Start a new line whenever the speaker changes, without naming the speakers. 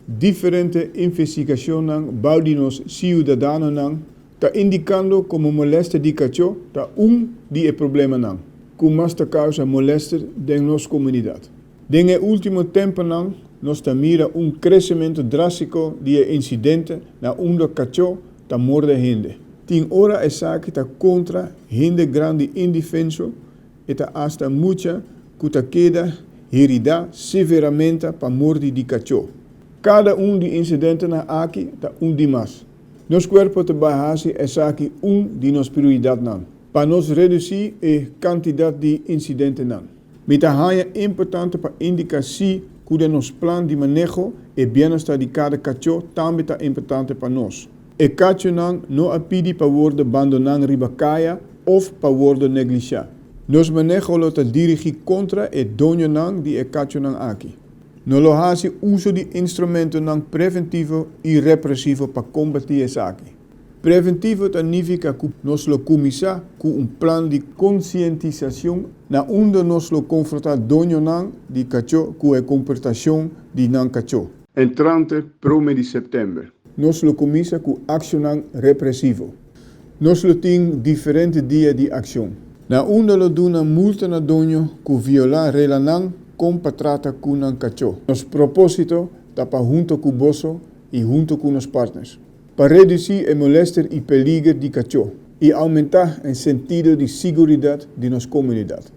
Diferente investigashonnan bou di nos siudadanonan ta indikando komo molèster di kachó ta un di e problemanan ku mas ta kousa molèster den nos komunidat. Den e último tempunan nos ta mira un kresementu drástiko di e insidente na unda kachó ta morde hende. Tin ora esaki ta kontra hende grandi indefenso, e ta asta mucha ku ta keda heridá severamente pa mordi di kachó. Kada un di insidentenan aki ta un di mas. Nos kuerpo ta bai hasi esaki un di nos prioridatnan pa nos redusí e kantidat di insidentenan. Mi ta haña importante pa indiká sí ku den nos plan di maneho e bienestar di kada kachó tambe ta importante pa nos. E kachónan no a pidi pa wòrdu bandoná riba kaya òf pa wòrdu neglishá. Nos maneho lo ta dirigí kontra e doñonan di e kachónan aki. No lo hasi uso di instrumentonan preventivo i represivo pa kombatí esaki. Preventivo ta nifiká ku nos lo kuminsá ku un plan di konsientisashon na unda nos lo konfrontá doñonan di kachó ku e komportashon di nan kachó. Entrante prome di sèptèmber. Nos lo kuminsá ku akshonnan represivo. Nos lo tin diferente dia di akshon. Na unda lo duna multa na doño ku violá reglanan kon pa trata ku nan kachó. Nos propósito ta pa hunto ku boso i hunto ku nos partners, pa redusí e molèster i peliger di kachó i oumentá e sentido di siguridat di nos komunidat.